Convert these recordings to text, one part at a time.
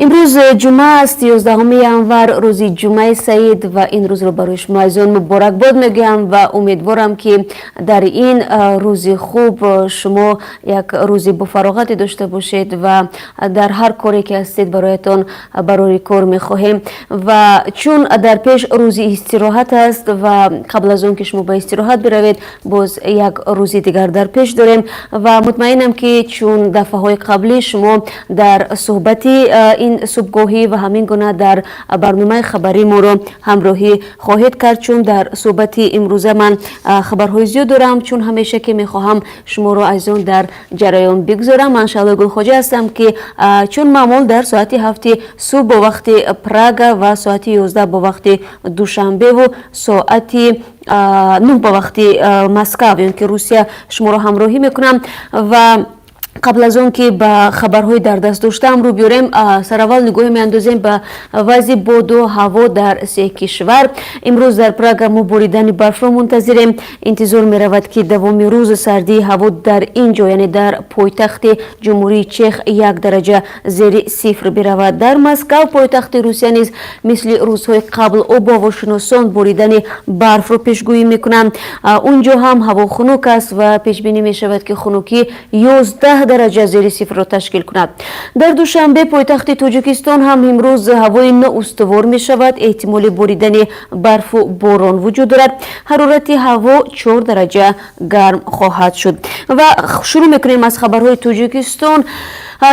Имрӯз ҷумъа аст, 11 январ, рӯзи ҷумъаи саид, ва ин рӯзро барои шумо, азизон, муборакбод мегӯям ва умедворам, ки дар ин рӯзи хуб шумо як рӯзи бофароғате дошта бошед ва дар ҳар коре ки ҳастед, бароятон барори кор мехоҳем. Ва чун дар пеш рӯзи истироҳат аст ва қабл аз он ки шумо ба истироҳат биравед, боз як рӯзи дигар дар пеш дорем ва мутмаинам, ки чун дафъаҳои қаблӣ шумо дар суҳбати ин субҳгоҳӣ ва ҳамин гуна дар барномаи хабарӣ моро ҳамроҳӣ хоҳед кард, чун дар суҳбати имрӯза ман хабарҳои зиёд дорам, чун ҳамеша ки мехоҳам шуморо, азизон, дар ҷараён бигзорам. Ман Шаҳлои Гулхоҷа ҳастам, ки чун маъмул дар соати 7-и субҳ бо вақти Прага ва соати 11 бо вақти Душанбеву соати 9 бо вақти Москав ё ки Русия шуморо ҳамроҳӣ мекунам. Ва қабл аз он ки ба хабарҳои дар даст доштаам рӯ биёрем, сараввал нигоҳе меандозем ба вазъи боду ҳаво дар се кишвар. Имрӯз дар Прага мо боридани барфро мунтазирем. Интизор меравад, ки давоми рӯз сардии ҳаво дар ин ҷо, яъне дар пойтахти Ҷумҳурии Чех, 1 дараҷа зери сифр биравад. Дар Москав, пойтахти Русия, низ мисли рӯзҳои қабл обуҳавошиносон боридани барфро пешгӯӣ мекунанд. Он ҷо ҳам ҳаво хунук аст ва пешбинӣ мешавад, ки хунукӣ 11 дараҷа зери сифрро ташкил кунад. Дар Душанбе, пойтахти Тоҷикистон, ҳам имрӯз ҳавои ноустувор мешавад, эҳтимоли боридани барфу борон вуҷуд дорад. Ҳарорати ҳаво 4 дараҷа гарм хоҳад шуд. Ва шурӯъ мекунем аз хабарҳои Тоҷикистон.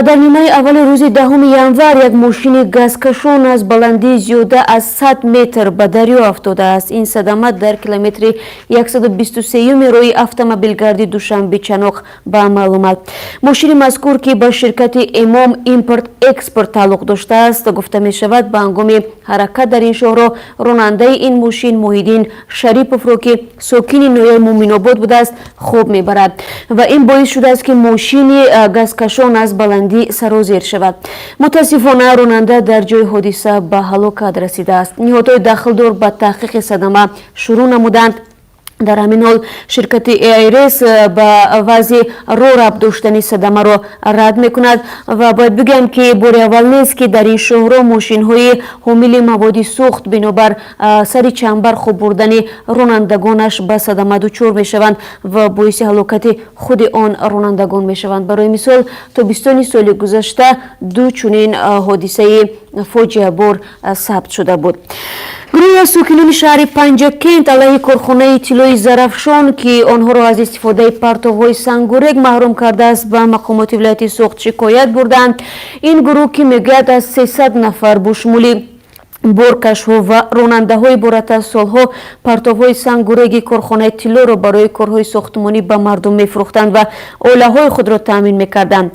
Дар нимаи аввали рӯзи 10 январ як мошини газкашон аз баландии зиёда аз 100 метр ба дарё афтодааст. Ин садама дар километри 123-юми роҳи автомобилгарди Душанбе Чаноқ ба амал омад. Мошини мазкур, ки ба ширкати Эмом Импорт Экспорт тааллуқ доштааст, гуфта мешавад, ба ҳангоми ҳаракат дар ин шоҳроҳ ронандаи ин мошин Муҳиддин Шариповро, ки сокини ноҳияи Муъминобод будааст, хоб мебарад ва ин боис шудааст, ки мошини газкашон аз баландӣ сарозер шавад. Мутаассифона, ронанда дар ҷои ҳодиса ба ҳалокат расидааст. Ниҳодҳои дахлдор ба таҳқиқи садама шурӯъ намуданд. Дар ҳамин ҳол ширкати АИРС ба вазъи роҳ рабт доштани садамаро рад мекунад. Ва бояд бигӯям, ки бори аввал нест, ки дар ин шоҳроҳ мошинҳои ҳомили маводи сӯхт бинобар сари чамбар хоб бурдани ронандагонаш ба садама дучор мешаванд ва боиси ҳалокати худи он ронандагон мешаванд. Барои мисол, тобистони соли гузашта ду чунин ҳодисаи фоҷиабор сабт шуда буд. Гурӯҳе аз сокинони шаҳри Панҷакент алайҳи корхонаи тиллои Зарафшон, ки онҳоро аз истифодаи партовҳои сангурег маҳрум кардааст, ба мақомоти вилояти Суғд шикоят бурданд. Ин гурӯҳ, ки мегӯяд, аз 300 нафар бо шумули боркашҳо ва ронандаҳо иборат аз, солҳо партовҳои сангуреги корхонаи тиллоро барои корҳои сохтмонӣ ба мардум мефурӯхтанд ва оилаҳои худро таъмин мекарданд.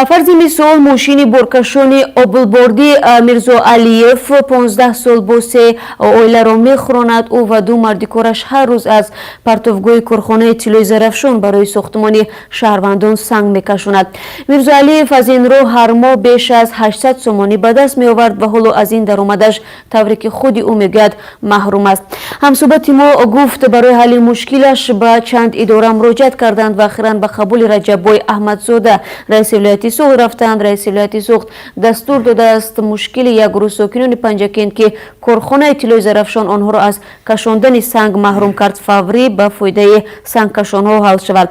Фарзи мисол, мошини боркашони Облбордӣ Мирзоалиев 15 сол бо се оиларо мехӯронад. Ӯ ва ду мардикораш ҳар рӯз аз партовгоҳи корхонаи тиллои Зарафшон барои сохтмони шаҳрвандон санг мекашонад. Мирзоалиев аз ин роҳ ҳар моҳ беш аз 800 сомонӣ ба даст меовард ва ҳоло аз ин даромадаш, тавре ки худи ӯ мегӯяд, маҳрум аст. Ҳамсӯҳбати мо гуфт, барои ҳалли мушкилаш ба чанд идора муроҷиат карданд ва охиран ба қабули Раҷаббой Аҳмадзода, раиси вилояти Суғд, рафтанд. Раиси вилояти Суғд дастур додааст, мушкили як гурӯҳ сокинони Панҷакент, ки корхонаи тиллои Зарафшон онҳоро аз кашондани санг маҳрум кард, фаврӣ ба фоидаи сангкашонҳо ҳал шавад.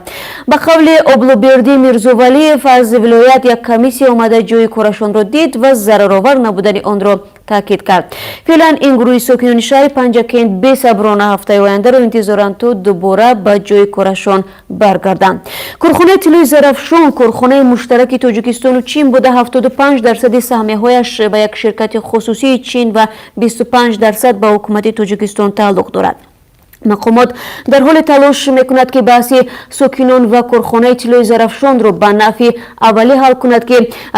Ба қавли Облубердӣ Мирзовалиев, аз вилоят як комиссия омада, ҷои корашонро дид ва зараровар набудани онро таъкид кард. Феълан ин гурӯҳи сокинони шаҳри Панҷакент бесаброна ҳафтаи ояндаро интизоранд, то дубора ба ҷои корашон баргарданд. Корхонаи тиллои Зарафшон корхонаи муштараки Тоҷикистону Чин буда, 75 дарсади саҳмияҳояш ба як ширкати хусусии Чин ва 25 дарсад ба ҳукумати Тоҷикистон тааллуқ дорад. Мақомот дар ҳоле талош мекунад, ки баҳси сокинон ва корхонаи тиллои Зарафшонро ба нафъи аввалӣ ҳал кунад, ки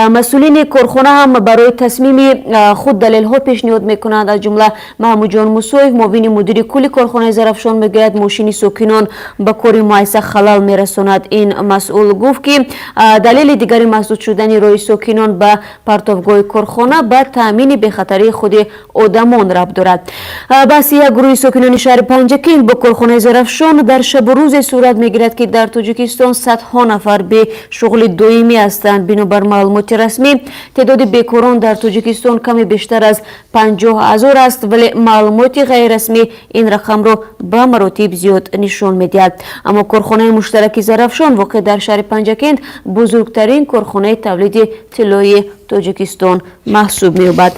масъулини корхона ҳам барои тасмими худ далелҳо пешниҳод мекунанд. Аз ҷумла Маҳмудҷон Мусоев, муовини мудири кулли корхонаи Зарафшон, мегӯяд, мошини сокинон ба кори муассиса халал мерасонад. Ин масъул гуфт, ки далели дигари маҳдуд шудани роҳи сокинон ба партовгоҳи корхона ба таъмини бехатарии худи одамон рабт дорад. Баҳси як гурӯҳи сокинони шаҳри Панҷакент Панҷакент бо корхонаи Зарафшон дар шабу рӯзе сурат мегирад, ки дар Тоҷикистон садҳо нафар бе шуғли доимӣ ҳастанд. Бинобар маълумоти расмӣ, теъдоди бекорон дар Тоҷикистон каме бештар аз 50 000 аст, вале маълумоти ғайрирасмӣ ин рақамро ба маротиб зиёд нишон медиҳад. Аммо корхонаи муштараки Зарафшон, воқеъ дар шаҳри Панҷакент, бузургтарин корхонаи тавлиди тиллои Тоҷикистон маҳсуб меёбад.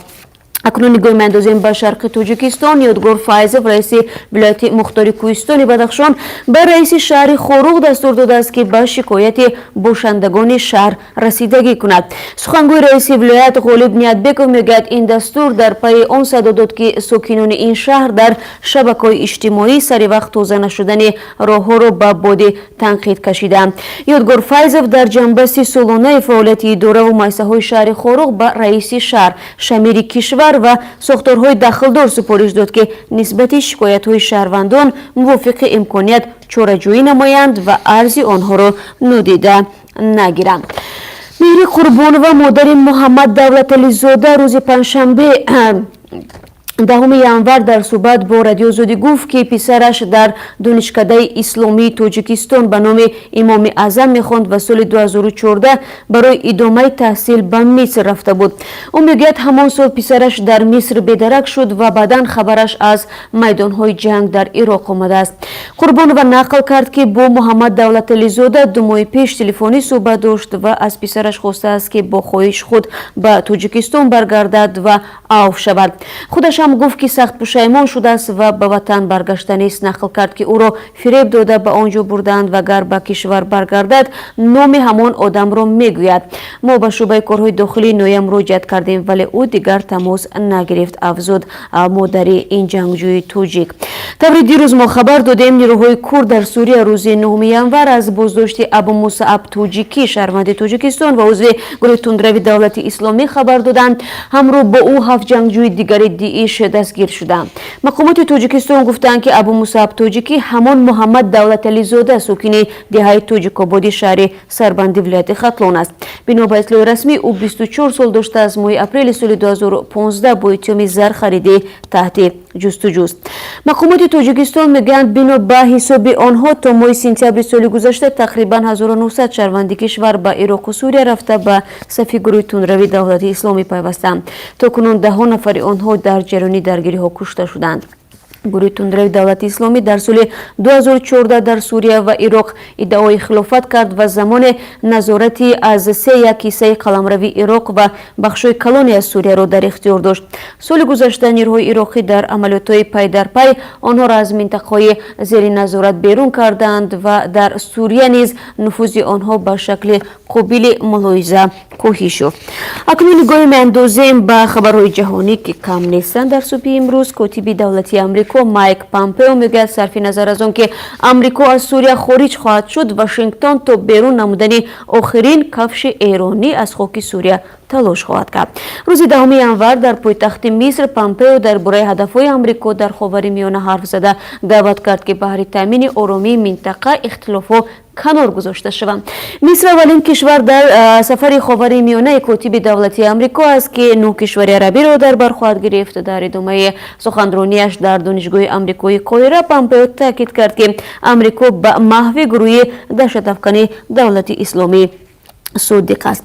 Акнун нигоҳ меандозем ба шарқи Тоҷикистон. Ёдгор Файзов, раиси вилояти мухтори кӯҳистони Бадахшон, ба раиси шаҳри Хоруғ дастур додааст, ки ба шикояти бошандагони шаҳр расидагӣ кунад. Сухангӯи раиси вилоят Ғолиб Ниятбеков мегӯяд, ин дастур дар пайи он садо дод, ки сокинони ин шаҳр дар шабакаҳои иҷтимоӣ сари вақт тоза нашудани роҳҳоро ба боди танқид кашиданд. Ёдгор Файзов дар ҷамъбасти солонаи фаъолияти идораву муассисаҳои шаҳри Хоруғ ба раиси шаҳр, шамири кишвар ва сохторҳои дахлдор супориш дод, ки нисбати шикоятҳои шаҳрвандон мувофиқи имконият чораҷӯӣ намоянд ва арзи онҳоро нодида нагиранд. Меҳри Қурбонова, модари Муҳаммад Давлатализода, рӯзи панҷшанбе, 10 январ, дар суҳбат бо Радиои Озодӣ гуфт, ки писараш дар Донишкадаи исломии Тоҷикистон ба номи Имоми Аъзам мехонд ва соли 2014 барои идомаи таҳсил ба Миср рафта буд. Ӯ мегӯяд, ҳамон сол писараш дар Миср бедарак шуд ва баъдан хабараш аз майдонҳои ҷанг дар Ироқ омадааст. Қурбонова нақл кард, ки бо Муҳаммад Давлатализода 2 моҳи пеш телефонӣ суҳбат дошт ва аз писараш хостааст, ки бо хоҳиши худ ба Тоҷикистон баргардад ва авф шавад. Худаш ҳам гуфт, ки сахт пушаймон шудааст ва ба ватан баргаштанист. Нақл кард, ки ӯро фиреб дода, ба он ҷо бурданд ва агар ба кишвар баргардад, номи ҳамон одамро мегӯяд. Мо ба шӯъбаи корҳои дохилии ноҳия муроҷиат кардем, вале ӯ дигар тамос нагирифт, афзуд модари ин ҷангҷӯи тоҷик. Таври дирӯз мо хабар додем, нерӯҳои курд дар Сурия рӯзи 9 январ аз боздошти Абу Мусааб Тоҷикӣ, шаҳрванди Тоҷикистон ва узви гурӯҳи тундрави Давлати Исломӣ, хабар доданд. Ҳамроҳ бо ӯ ҳафт ҷангҷӯи дигари ДИИШ дастгир шуданд. Мақомоти Тоҷикистон гуфтанд, ки Абу Мусааб Тоҷикӣ ҳамон Муҳаммад Давлатализода, сокини деҳаи Тоҷикободи шаҳри Сарбанди вилояти Хатлон аст. Бино ба иттилои расмӣ, ӯ 24 сол дошта, аз моҳи апрели соли 2015 бо иттиҳоми зархаридӣ таҳти ҷустуҷӯст. Мақомоти Тоҷикистон мегӯянд, бино ба ҳисоби онҳо, то моҳи сентябри соли гузашта тақрибан 1900 шаҳрванди кишвар ба Ироқу Сурия рафта, ба сафи гурӯҳи тундрави Давлати Исломӣ пайвастанд. То кунун даҳҳо нафари онҳо дар ҷараёни даргириҳо кушта шуданд. Гурӯҳи тундрави Давлати Исломӣ дар соли 2014 дар Сурия ва Ироқ иддаои хилофат кард ва замоне назорати аз се як ҳиссаи қаламрави Ироқ ва бахшҳои калоне аз Сурияро дар ихтиёр дошт. Соли гузашта нерӯҳои ироқӣ дар амалиётҳои пайдарпай онҳоро аз минтақаҳои зери назорат берун карданд ва дар Сурия низ нуфузи онҳо ба шакли қобили мулоҳиза коҳиш ёфт. Акнун нигоҳе меандозем ба хабарҳои ҷаҳонӣ, ки кам нестанд дар субҳи имрӯз. Котиби давлатии Амрико Майк Помпео мегӯяд, сарфи назар аз он ки Амрико аз Сурия хориҷ хоҳад шуд, Вашингтон то берун намудани охирин кафши эронӣ аз хоки Сурия талош хоҳад кард. Рӯзи 10 январ дар пойтахти Миср Помпео дар бораи ҳадафҳои Амрико дар Ховари Миёна ҳарф зада, даъват кард, ки баҳри таъмини оромии минтақа ихтилофҳо канор гузошта шаванд. Миср аввалин кишвар дар сафари Ховари Миёнаи котиби давлатии Амрико аст, ки нӯҳ кишвари арабиро дар бар хоҳад гирифт. Дар идомаи суханрониаш дар Донишгоҳи амрикои Қоҳира Помпео таъкид кард, ки Амрико ба маҳви гурӯҳи даҳшатафкани Давлати Исломӣ содиқ аст.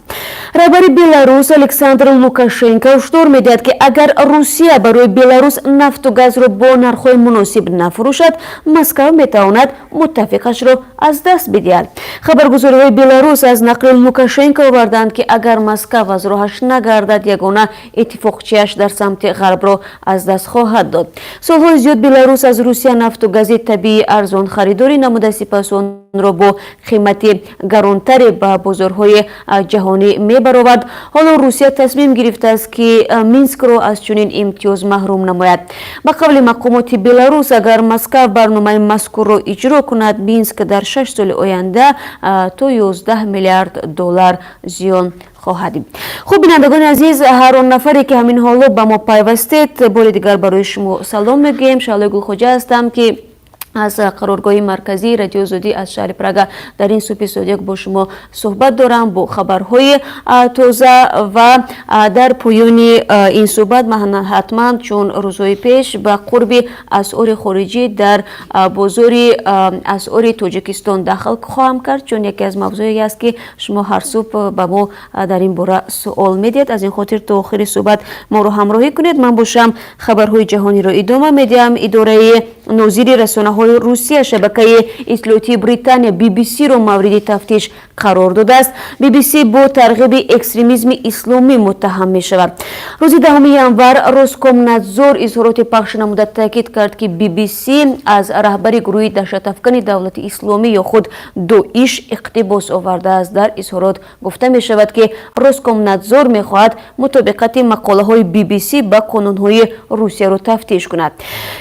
Раҳбари Беларус Александр Лукашенко ҳушдор медиҳад, ки агар Русия барои Беларус нафту газро бо нархҳои муносиб нафурӯшад, Москав метавонад муттафиқашро аз даст бидиҳад. Хабаргузориҳои Беларус аз нақли Лукашенко оварданд, ки агар Москав аз роҳаш нагардад, ягона иттифоқчиаш дар самти ғарбро аз даст хоҳад дод. Солҳои зиёд Беларус аз Русия нафту гази табиии арзон харидорӣ намуда, сипас онро бо қимати гаронтаре ба бозорҳои ҷаҳонӣ мебаровард. Ҳоло Русия тасмим гирифтааст, ки Минскро аз чунин имтиёз маҳрум намояд. Ба қавли мақомоти Беларус, агар Москав барномаи мазкурро иҷро кунад, Минск дар 6 соли оянда то 11 миллиард доллар зиён хоҳад дид. Хуб, бинандагони азиз, ҳар он нафаре, ки ҳамин ҳоло ба мо пайвастед, бори дигар барои шумо салом мегӯем. Шаҳлои Гулхоҷа ҳастам, ки Аз қароргоҳи марказии Радиои Озодӣ, аз шаҳри Прага, дар ин субҳи содиқ бо шумо суҳбат дорам бо хабарҳои тоза. Ва дар поёни ин суҳбат ман ҳатман, чун рӯзҳои пеш, ба қурби асъори хориҷӣ дар бозори асъори Тоҷикистон дахл хоҳам кард, чун яке аз мавзӯе аст, ки шумо ҳар субҳ ба мо дар ин бора суол медиҳед. Аз ин хотир то охири суҳбат моро ҳамроҳӣ кунед. Ман бошам, хабарҳои ҷаҳониро идома медиҳам. Идораи нозири расонаҳои Русия шабакаи иттилоотии Британия BBC-ро мавриди тафтиш қарор додааст. BBC бо тарғиби экстремизми исломӣ муттаҳам мешавад. Рӯзи 10 январ Роскомнадзор изҳороти пахш намуда таъкид кард, ки BBC аз раҳбари гурӯҳи даҳшатафкани Давлати Исломӣ ё худ ДОИШ иқтибос овардааст. Дар изҳорот гуфта мешавад, ки Роскомнадзор мехоҳад мутобиқати мақолаҳои BBC ба қонунҳои Русияро тафтиш кунад.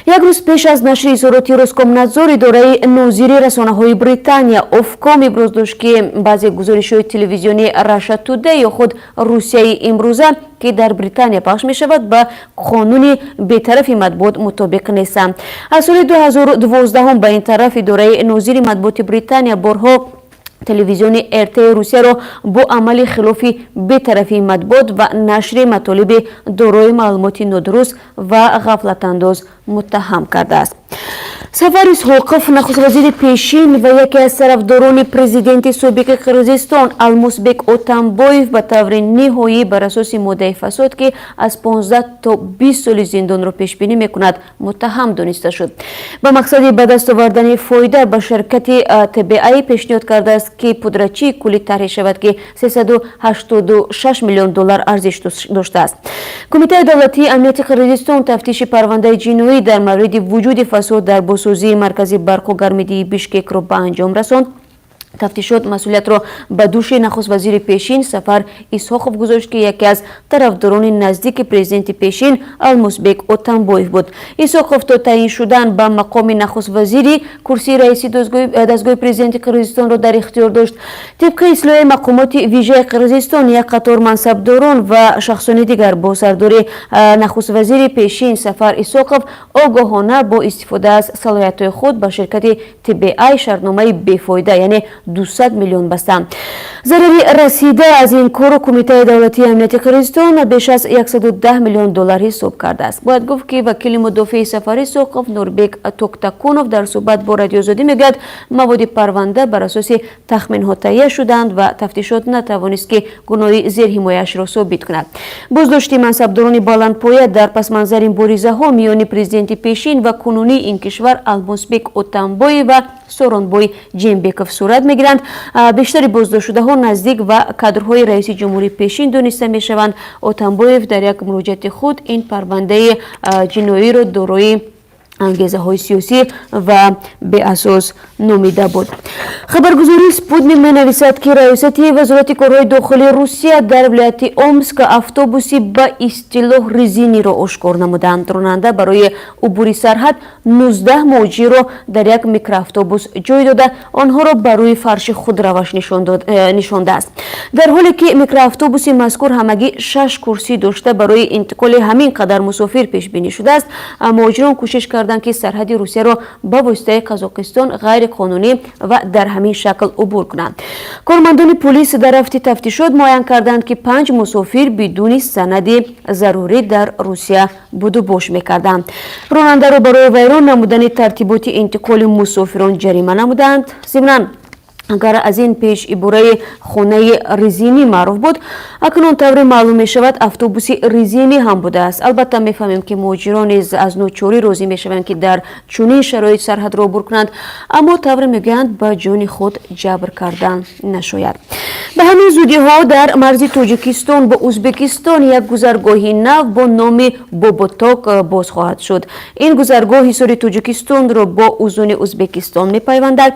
Як рӯз пеш аз нашри изҳороти Роскомнадзор, идораи нозири расонаҳои Британия Офком иброз дошт, ки баъзе гузоришҳои телевизионии Раша Тудей ё худ Русияи имрӯза, ки дар Британия пахш мешавад, ба қонуни бетарафи матбуот мутобиқ нестанд. Аз соли 2012 ба ин тараф идораи нозири матбуоти Британия борҳо телевизиони РТ Русияро бо амали хилофи бетарафии матбуот ва нашри матолиби дорои маълумоти нодуруст ва ғафлатандоз муттаҳам кардааст. Сафар Исҳоқов, нахуствазири пешин ва яке аз тарафдорони президенти собиқи Қирғизистон Алмусбек Отамбоев, ба таври ниҳоӣ бар асоси моддаи фасод, ки аз 15 то 20 соли зиндонро пешбинӣ мекунад, муттаҳам дониста шуд. Ба мақсади ба даст овардани фоида ба ширкати ТБА пешниҳод кардааст, ки пудратчии кулӣ тарҳӣ шавад, ки 386 миллион доллар арзиш доштааст. Кумитаи давлатии амнияти Қирғизистон тафтиши парвандаи ҷиноӣ дар мавриди вуҷуди фасод дар бозсозии маркази барқу гармидиҳии Бишкекро ба анҷом расонд. Тафтишот масъулиятро ба дӯши нахуствазири пешин Сафар Исҳоқов гузошт, ки яке аз тарафдорони наздики президенти пешин Алмусбек Отамбоев буд. Исҳоқов то таъин шудан ба мақоми нахуствазирӣ курсии раиси дастгоҳи президенти Қирғизистонро дар ихтиёр дошт. Тибқи ислоҳияи мақомоти вижаи Қирғизистон, як қатор мансабдорон ва шахсони дигар бо сардори нахуствазири пешин Сафар Исҳоқов огоҳона бо истифода аз салоҳиятҳои худ ба ширкати ТБА шартномаи бефоида, яъне 200 миллион, бастанд. Зарари расида аз ин кору Кумитаи давлатии амнияти Қирғизистон беш аз 110 миллион доллар ҳисоб кардааст. Бояд гуфт, ки вакили мудофеи Сафар Исоқов Нурбек Токтакунов дар суҳбат бо Радиои Озодӣ мегӯяд, маводи парванда бар асоси тахминҳо таҳия шуданд ва тафтишот натавонист, ки гуноҳи зерҳимояашро собит кунад. Боздошти мансабдорони баландпоя дар пасманзари муборизаҳо миёни президенти пешин ва кунунии ин кишвар Алмосбек Отамбоев ва Сооронбой Жээнбеков сурат мегиранд. Бештари боздоштшудаҳо наздик ва кадрҳои раиси ҷумҳури пешин дониста мешаванд. Отамбоев дар як муроҷиати худ ин парвандаи ҷиноиро дорои ангезаҳои сиёсӣ ва беасос номида буд. Хабаргузории Спутник менависад, ки раёсати Вазорати корҳои дохилии Русия дар вилояти Омск автобуси ба истилоҳ резиниро ошкор намуданд. Ронанда барои убури сарҳад 19 муҳоҷирро дар як микроавтобус ҷой дода, онҳоро ба рӯи фарши худраваш нишондааст. Дар ҳоле ки микроавтобуси мазкур ҳамагӣ шаш курсӣ дошта, барои интиқоли ҳамин қадар мусофир пешбинӣ шудааст, муҳоҷирон кӯшиш карданд, ки сарҳади Русияро ба воситаи Қазоқистон ғайриқонунӣ ва дар ҳамин шакл убур кунанд. Кормандони полис дар рафти тафтишот муайян карданд, ки панҷ мусофир бидуни санади зарурӣ дар Русия будубош мекарданд. Ронандаро барои вайрон намудани тартиботи интиқоли мусофирон ҷарима намуданд. Зимнан, агар аз ин пеш ибораи хонаи резинӣ маъруф буд, акнун, тавре маълум мешавад, автобуси резинӣ ҳам будааст. Албатта, мефаҳмем, ки муҳоҷирон низ аз ночорӣ розӣ мешаванд, ки дар чунин шароит сарҳадро убур кунанд, аммо, тавре мегӯянд, ба ҷони худ ҷабр кардан нашояд. Ба ҳамин зудиҳо дар марзи Тоҷикистон бо Ӯзбекистон як гузаргоҳи нав бо номи Боботок боз хоҳад шуд. Ин гузаргоҳ ҳисори Тоҷикистонро бо Узуни Ӯзбекистон мепайвандад.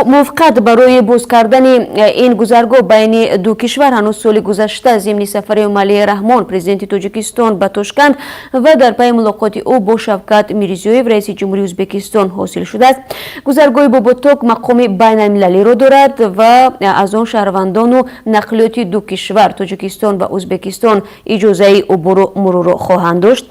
Мувофиқат барои боз кардани ин гузаргоҳ байни ду кишвар ҳанӯз соли гузашта зимни сафари Эмомалӣ Раҳмон, президенти Тоҷикистон, ба Тошканд ва дар пайи мулоқоти ӯ бо Шавкат Мирзиёев, раиси ҷумҳурии Ӯзбекистон, ҳосил шудааст. Гузаргоҳи Боботок мақоми байналмилалиро дорад ва аз он шаҳрвандону нақлиёти ду кишвар, Тоҷикистон ва Ӯзбекистон, иҷозаи убуру мурурро хоҳанд дошт.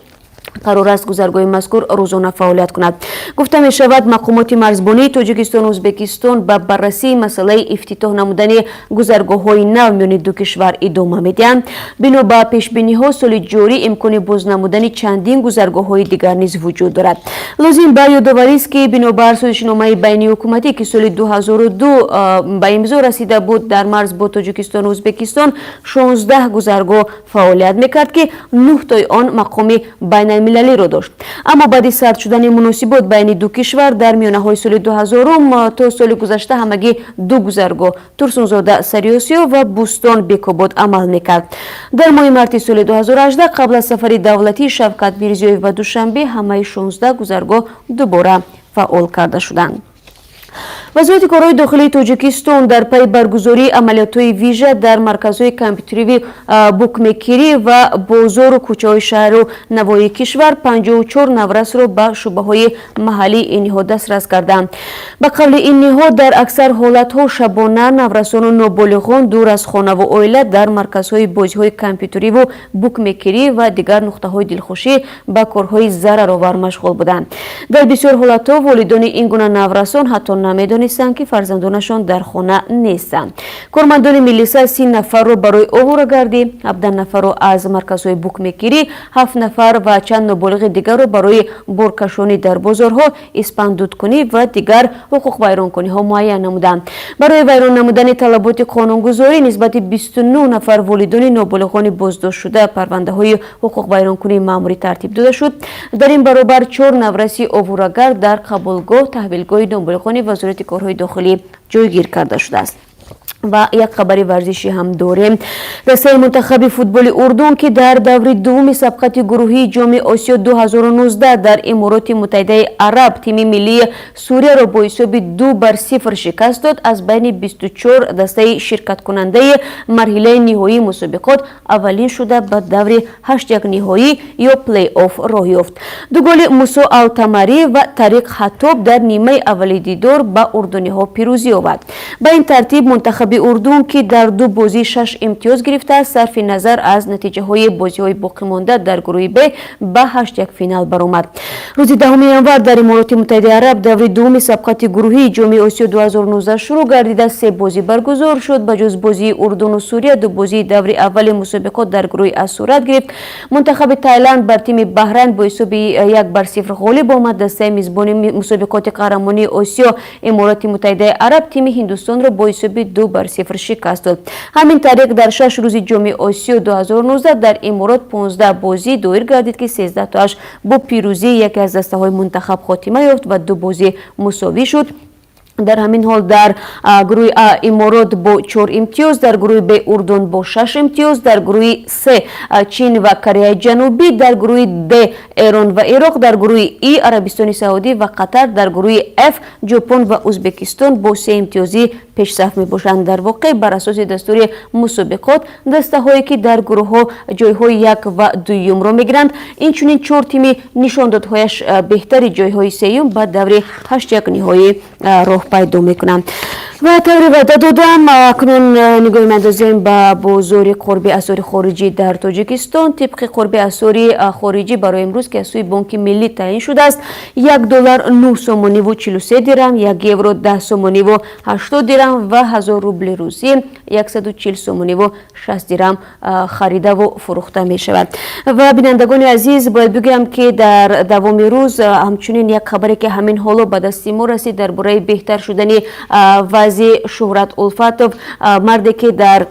Қарор аст, гузаргоҳи мазкур рӯзона фаъолият кунад. Гуфта мешавад, мақомоти марзбонии Тоҷикистону Ӯзбекистон ба баррасии масъалаи ифтитоҳ намудани гузаргоҳҳои нав миёни ду кишвар идома медиҳанд. Бино ба пешбиниҳо, соли ҷорӣ имкони боз намудани чандин гузаргоҳҳои дигар низ вуҷуд дорад. Лозим ба ёдоварист, ки бинобар созишномаи байниҳукуматӣ, ки соли 2002 ба имзо расида буд, дар марз бо Тоҷикистону Ӯзбекистон 16 гузаргоҳ фаъолият мекард, ки нӯҳтои он мақоми байналмилалиро дошт. Аммо баъди сард шудани муносибот байни ду кишвар дар миёнаҳои соли 2000 то соли гузашта ҳамагӣ ду гузаргоҳ, Турсунзода Сариосиё ва Бӯстон Бекобод, амал мекард. Дар моҳи марти соли 2018, қабл аз сафари давлатии Шавкат Мирзиёев ба Душанбе, ҳамаи 16 гузаргоҳ дубора фаъол карда шуданд. Вазорати корҳои дохилии Тоҷикистон дар пайи баргузории амалиётҳои вижа дар марказҳои компютериву букмекерӣ ва бозору кӯчаҳои шаҳру навоҳии кишвар 54 наврасро ба шӯъбаҳои маҳаллии ин ниҳод дастрас карданд. Ба қавли ин ниҳод, дар аксар ҳолатҳо шабона наврасону ноболиғон дур аз хонаву оила дар марказҳои бозиҳои компютериву букмекерӣ ва дигар нуқтаҳои дилхушӣ ба корҳои зараровар машғул буданд. Дар бисёр ҳолатҳо волидони ин гуна наврасон ҳатто намедонистанд, ки фарзандонашон дар хона нестанд. Кормандони милиса 30 нафарро барои овурагардӣ, 17 нафарро аз марказҳои букмекерӣ, ҳафт нафар ва чанд ноболиғи дигарро барои боркашонӣ дар бозорҳо, испандудкунӣ ва дигар ҳуқуқвайронкуниҳо муайян намуданд. Барои вайрон намудани талаботи қонунгузорӣ нисбати 29 нафар волидони ноболиғони боздоштшуда парвандаҳои ҳуқуқвайронкунии маъмурӣ тартиб дода шуд. Дар ин баробар чор навраси овурагард дар қабулгоҳ таҳвилгоҳи ноболиғони Вазорати корҳои дохилӣ ҷойгир карда шудааст. Ва як хабари варзишӣ ҳам дорем. Дастаи мунтахаби футболи Урдун, ки дар даври дуввуми сабқати гурӯҳии Ҷоми Осиё 2019 дар Имороти Муттаҳидаи Араб тими миллии Сурияро бо ҳисоби 2-0 шикаст дод, аз байни 24 дастаи ширкаткунандаи марҳилаи ниҳоии мусобиқот аввалин шуда ба даври ҳаштякниҳоӣ ё плей-офф роҳ ёфт. Ду голи Мусо Алтамарӣ ва Тариқ Ҳатоб дар нимаи аввали дидор ба урдуниҳо пирӯзӣ овард. Ба ин тартиб, мунтахаби Урдун, ки дар ду бозӣ шаш имтиёз гирифтааст, сарфи назар аз натиҷаҳои бозиҳои боқимонда дар гурӯҳи Б ба ҳаштяк финал баромад. Рӯзи 10 январ дар Имороти Муттаҳидаи Араб даври дуввуми сабқати гурӯҳии Ҷоми Осиё 2019 шурӯъ гардида, се бозӣ баргузор шуд. Ба ҷуз бозии Урдуну Сурия, ду бозии даври аввали мусобиқот дар гурӯҳи А сурат гирифт. Мунтахаби Тайланд бар тими Баҳрайн бо ҳисоби 1-0 ғолиб омад. Дастаи мизбони мусобиқоти қаҳрамонии Осиё, Имороти Муттаҳидаи Араб, тими Ҳиндустонро бо ҳисоби 2-0 шикаст дод. Ҳамин тариқ, дар 6 рӯзи Ҷоми Осиё 2019 дар Иморот 15 бозӣ доир гардид, ки 13 тоаш бо пирӯзии яке аз дастаҳои мунтахаб хотима ёфт ва ду бозӣ мусовӣ шуд. Дар ҳамин ҳол, дар гурӯҳи А Иморот бо чор имтиёз, дар гурӯҳи Б Урдун бо шаш имтиёз, дар гурӯҳи С Чин ва Кореяи Ҷанубӣ, дар гурӯҳи Д Эрон ва Ироқ, дар гурӯҳи И Арабистони Саудӣ ва Қатар, дар гурӯҳи Ф Ҷопон ва Ӯзбекистон бо се имтиёзӣ пешсаф мебошанд. Дар воқеъ, бар асоси дастури мусобиқот, дастаҳое, ки дар гурӯҳҳо ҷойҳои як ва дуюмро мегиранд, инчунин чор тими нишондодҳояш беҳтари ҷойҳои сеюм ба даври ҳаштякниҳоӣ роҳ пайдо мекунанд. Ва тавре ваъда додам, акнун нигоҳ меандозем ба бозори қурби асъори хориҷӣ дар Тоҷикистон. Тибқи қурби асъори хориҷӣ барои имрӯз, ки аз сӯи Бонки Миллӣ таъин шудааст, 1 доллар 9 сомониву 43 дирам, 1 евро 10 сомониву 80 дирам ва 1000 рубли русӣ 140 сомониву 60 дирам харидаву фурӯхта мешавад. Ва, бинандагони азиз, бояд бигӯям, ки дар давоми рӯз ҳамчунин як хабаре, ки ҳамин ҳоло ба дасти мо расид, дар бораи беҳтар шудани вазъи Шуҳрат Улфатов, марде, ки дар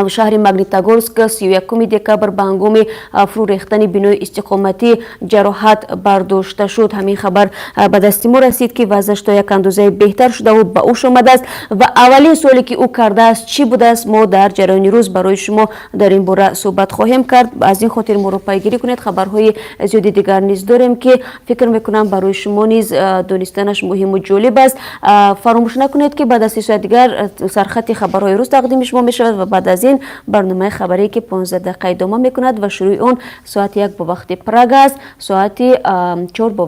шаҳри Магнитогорск 31 декабр ба ҳангоми фурӯ рехтани бинои истиқоматӣ ҷароҳат бардошта шуд. Ҳамин хабар ба дасти мо расид, ки вазъаш то як андозае беҳтар шудаву ба ҳуш омадааст. Ва аввалин суоле, ки ӯ кардааст, чӣ будааст, мо дар ҷараёни рӯз барои шумо дар ин бора суҳбат хоҳем кард. Аз ин хотир моро пайгирӣ кунед. Хабарҳои зиёди дигар низ дорем, ки фикр мекунам, барои шумо низ донистанаш муҳиму ҷолиб аст. Фаромӯш накунед, ки баъд аз 3 соат дигар сархати хабарҳои рӯз тақдими шумо мешавад ва баъд аз ин барномаи хабарие, ки 15 дақиқа идома мекунад ва шурӯи он соати 1 бо вақти Прага аст, соати 4 бо